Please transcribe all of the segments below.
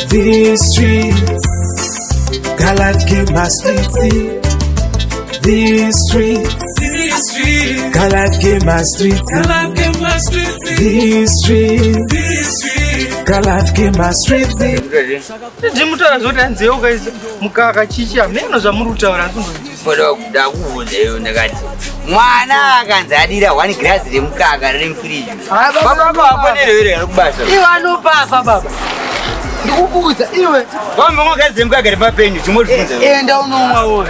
These streets, got life in my streets. These streets, These streets, got life in my streets. got life in my streets. These streets, These streets. got life in my streets. Ndimutaura zvoti hanzi ukaisa mukaka chichi hameno zvamuri kutaura asi ndonzwisisa. Bodo ndakubvunza iwe ndakati mwana akanzi adira one glass remukaka riri mufiriji. Baba vako vaponere here ari kubasa? Iwe anopafa baba. Ndikukuudza iwe. Wambomwa glass remukaka repapenyu chimozvibvunza. Enda unomwa wowe.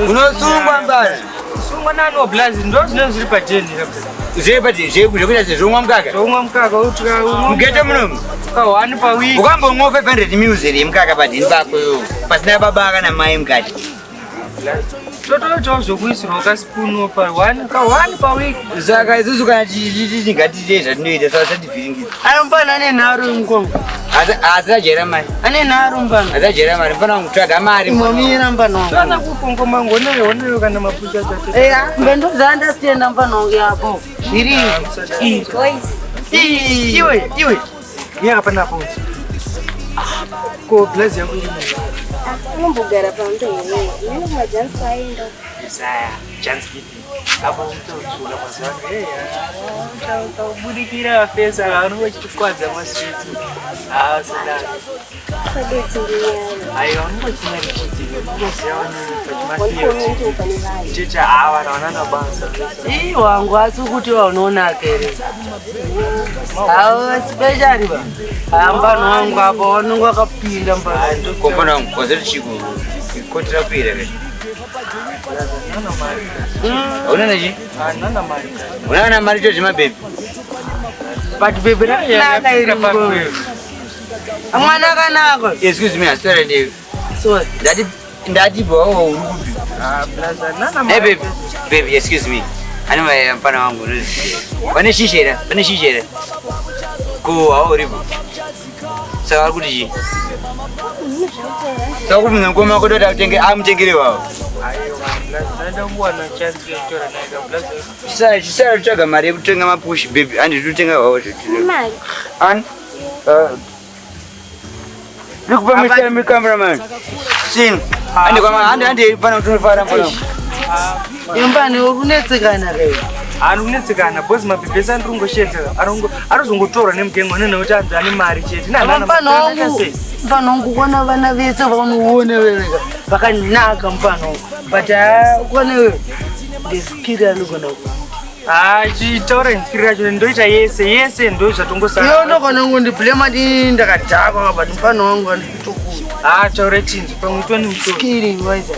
Unosungwa mbara. Sungwa nani wablazi ndo zvinenge zviri pajeni kabisa. Zvepati zvekuita sezvomwa mukaka. Zvoumwa mukaka utka Mugete munomu. Ka one pa week. Ukambomwa 500 mils remukaka padheni pako iwo. Pasina baba kana mai mukati. Totoitawo zvokuisirwa kasipunu pa one ka one pa week. Saka isusu kana tichiti ngatiite zvatinoita saka sativhiringidza. Ayo mfana ane nharo mukoma. Asi ajaira mari. Ane nharo mfana. Asi ajaira mari. Mfana wangu tsvaga mari. Imomira mfana wangu. Tana kupongoma ngonayo onayo kana mapucha chate. Eya, ngendo dzandasiyenda mfana wangu yapo. Zviri. Iwe iwe. Yaka pana po. Ko blazi yako iri nayo. Unombogara pano here? Nene kumajansi aenda. Isaya, chance ipi? Apo utotsura mazuva ano. Eh, ukabudikira fesa anongochitikwadza maswiti. Ah, sadaka. Sadeti ndinyaya. Aiwa, unongochinyarichiti. Unoziva wani Wanikuona nje pane vanhu. Checha hawa naona basa. Ii wangu asi kuti waunonaka here. Awo special ba. Ah mfana wangu apo wanonga wakapinda mfana. Komfana wangu kwazoti chiko. Kotira kuira ke. Hauna nachi? Hanana mari. Unaona mari cho zvemabhebhi. But baby rakanaka iri mukoma. Mwana akanaka. Excuse me, asitara ndiwe. Sorry. Ndati ndati bwawo uri kupi? Ah, blaza nana Hey baby, baby, excuse me. Ane mai mfana wangu unoziva. Pane shisha here? Pane shisha here? Ko hawo uripo. Saka vari kuti chii? Saka kubvunza mukoma wako toti atenge amutengere wawo. Aiwa, blaza ndaida kuwana chance yekutora naye ka blaza. Chisara chisara kutsvaga mari yekutenga mapushi baby. Handi totenga wawo. Mari. An? Ndikupa Mr. Mi cameraman. Sin. Handi kwa handi handi pana kutonofara mfana. Imba unetsekana ke. Ari kunetsekana boss mabhebhesi andiri kungoshenza arizongotorwa nemugengo nene kuti anzi ane mari chete. Mfana wangu, mfana wangu kuona vana vese vaunoona wewe vakanaka mfana wangu. But ah kuona wewe ndisikiri anogona ku. Ah, chitaura inzikiri racho ndoita yese yese ndo zvatongosara. Iwe unogona kundiblema ndi ndakadhakwa but mfana wangu andikutokuti. Ah, taura chinzi pamwe toni musoro. Skiri waiza.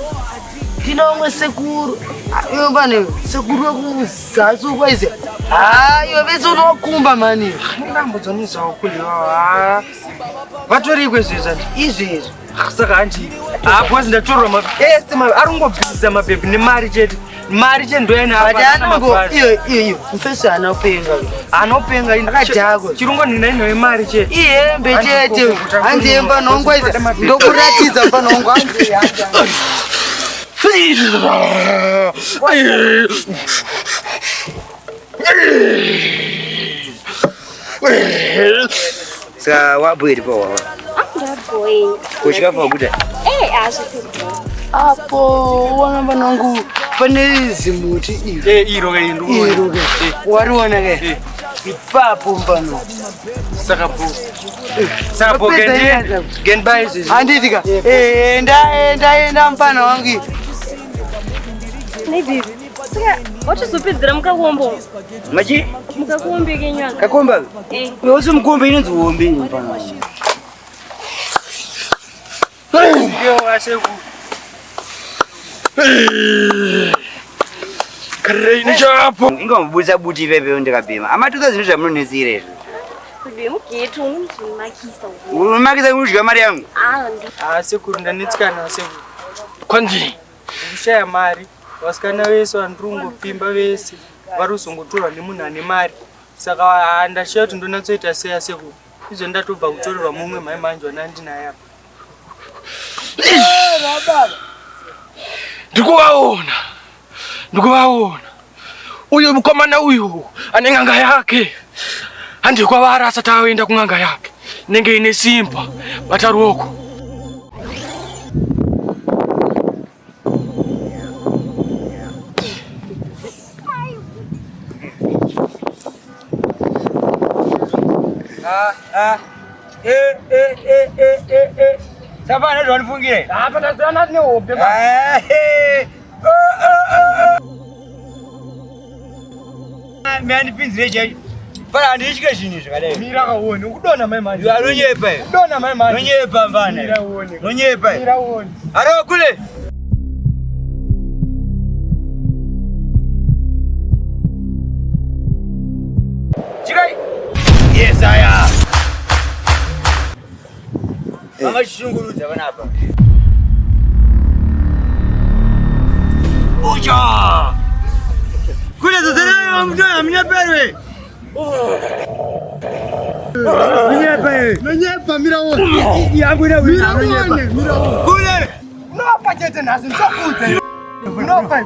Ndinaumwe sekuru. Ah, Iwe mfana iwe, sekuru wekuzasi ukwaiza. Ah, iwe vese unowakumba mani. Ndambodzonizawo kuliwa. Ah. Vatorikwe izvezvi andi. Izvezvi. Saka handi. Ah, boss ndatorwa ma ese ma ari kungobvisa mabhebhi nemari chete. Mari chete ndoyaina But anongo iyo iyo iyo mfesi anopenga. Anopenga ini. Akadhakwa. Chirungo nina ino yemari chete. Ihembe chete. Hanzi hembe nongwaiza. Ndokuratidza mfana wangu hanzi hanzi. Saka wapo iri po wawa. Ndaboi. Kuchikafu waguta. Eh, azvisi. Apo wana mfana wangu pane zimuti iro. Eh, iro ke iro. Iro ke. Wariona ke. Ipapo mfana. wangu. Saka bo. Saka bo Wapedza gendi. nyaya Gendi izvezvi. Handiti ka. Eh, enda enda enda mfana wangu. Nei baby. Saka wachizopedzera mukakombo. Machi Mukakombe kenyu aka. kakomba. Eh. Uyo usi mukombe inonzi hombe mfana wangu. Yo aseku. Ingamubudisa buti ipepe ndikabhema. Ama 2000 zvamunonetsira izvo. Baby mugeto unondimakisa. Unomakisa kudya mari yangu. Ah, ndi. Ah, sekuru ndanetsikana sekuru. Kwanzi Kushaya mari. Vasikana vese vandiri kungopfimba vese vari kuzongotorwa nemunhu ane mari. Saka ah, ndashiya kuti ndonatsoita sei asekuru. Izvo ndatobva kutorerwa mumwe mai manje wanandinaye apa. ndikuvaona ndikuvaona uyu mukomana uyu ane n'anga yake handi kwavari asati aenda kun'anga yake. Inenge ine simba. Bata ruoko. Ah, ah. Eh, eh, eh, eh, eh, eh. Safana zvaunifungire. Apa tazana nehope. Ah, eh. Oh, oh, oh, oh. Mandipinzire chaicho. Fana handitye zvinhu zvakadai. Mira kaone, ukudona mai manje. Iwe anonyepa iwe. Kudona mai manje. Nonyepa mfana. Mira uone. Nonyepa iwe. Mira uone. Aro kule. Chikai. Yes, aya. Vangachishungurudza vanapa. Ucha! Kule zozera mtoya mnyeperwe. Mnyepe. Nonyepa mira uone. Yangu ina Mira uone, mira uone. Kule. Unopa chete nhasi ndichakudza. Unopa.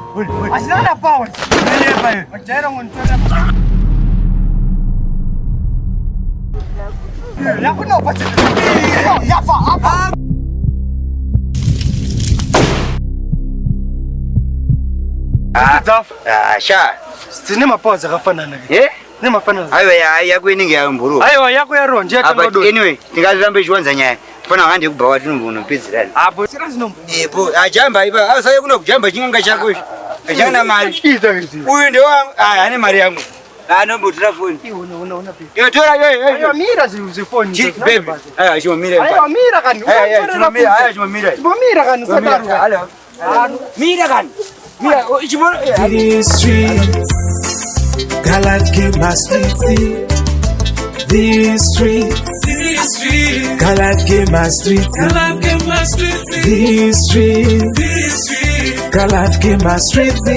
Hazvina na power. Mnyepa. Wajaira ngonitora. Yakunopa chete. Yafa apa. Dzafa. Ah, sha. Dzine mapower dzakafanana. Eh? Dzine mafanana. Aiwa ya yako inenge yamburu. Aiwa yako yaronje Apa yatangodona. anyway, tingarambe chiwanza nyaya. Fana hande kubva watinombono-pedzerana. Apo sira zinombo. Epo, ajamba ipa, ausaye kuno kujamba chinganga chako ichi. Achana mari. Chiza izi. Uyu ndio wangu, ah, ane mari yangu. Anombotora foni. Iwe una una pe. Iwe tora iwe. Aiwa mira zifoni. Chi baby. Aiwa chimomira. Aiwa mira kani. Aiwa chimomira, aiwa chimomira. Mira kani Chimomira, sadaro. Alo. Mira kani. Mira, chimomira. These streets, God life give my streets. These streets, These streets. God life give my streets. God life give my streets. These streets, These streets. God life give my streets.